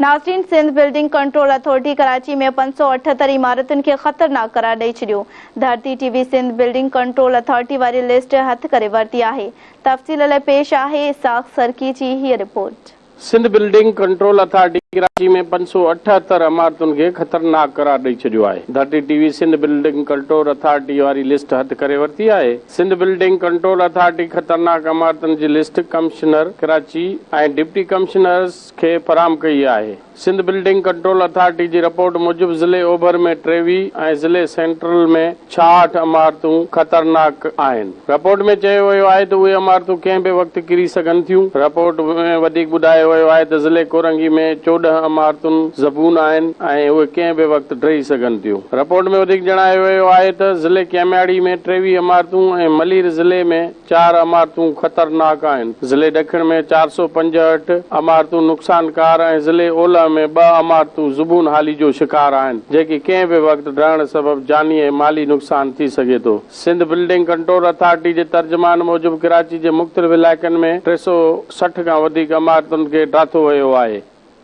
ناظرين، Sindh building control authority Karachi ۾ 578 عمارتن کي خطرناڪ قرار ڏئي ڇڏيو. Dharti TV Sindh building control authority واري لسٽ هٿ ڪري ورتي آهي. تفصيل لاء پيش آهي اسحاق سرڪي جي هيء report. Sindh building control authority Karachi ۾ 578 عمارتن کي خطرناڪ قرار ڏئي ڇڏيو آهي. Dharti TV Sindh building control authority واري لسٽ هٿ ڪري ورتي آهي. سنڌ بلڊنگ ڪنٽرول اٿارٽي خطرناڪ عمارتن جي list commissioner Karachi ۽ deputy commissioners کي فراهم ڪئي آهي. سنڌ بلڊنگ ڪنٽرول اٿارٽي جي رپورٽ موجب ضلعي اوڀر ۾ 23 ۽ ضلعي سينٽرل ۾ 66 عمارتون خطرناڪ آهن. رپورٽ ۾ چيو ويو آهي ته اهي عمارتون ڪنهن به وقت ڪري سگهن ٿيون. رپورٽ ۾ وڌيڪ ٻڌايو ويو آهي ته ضلعي ڪورنگي ۾ 14 عمارتون زبون آهن ۽ اهي ڪنهن به وقت ڊهي سگهن ٿيون. رپورٽ ۾ وڌيڪ ڄاڻايو ويو آهي ته ضلعي ڪيمياڙي ۾ 23 عمارتون ۽ ملير ضلعي ۾ 4 عمارتون خطرناڪ آهن. ضلعي ڏکڻ ۾ 465 عمارتون نقصانڪار ۽ ضلعي اولهه ۾ 2 عمارتون زبون حالي جو شڪار آهن، جيڪي ڪنهن به وقت ڊهڻ سبب جاني ۽ مالي نقصان ٿي سگهي ٿو. سنڌ بلڊنگ ڪنٽرول اٿارٽي جي ترجمان موجب ڪراچي جي مختلف علائقن ۾ 360 کان وڌيڪ عمارتن کي ڊاٿو ويو آهي.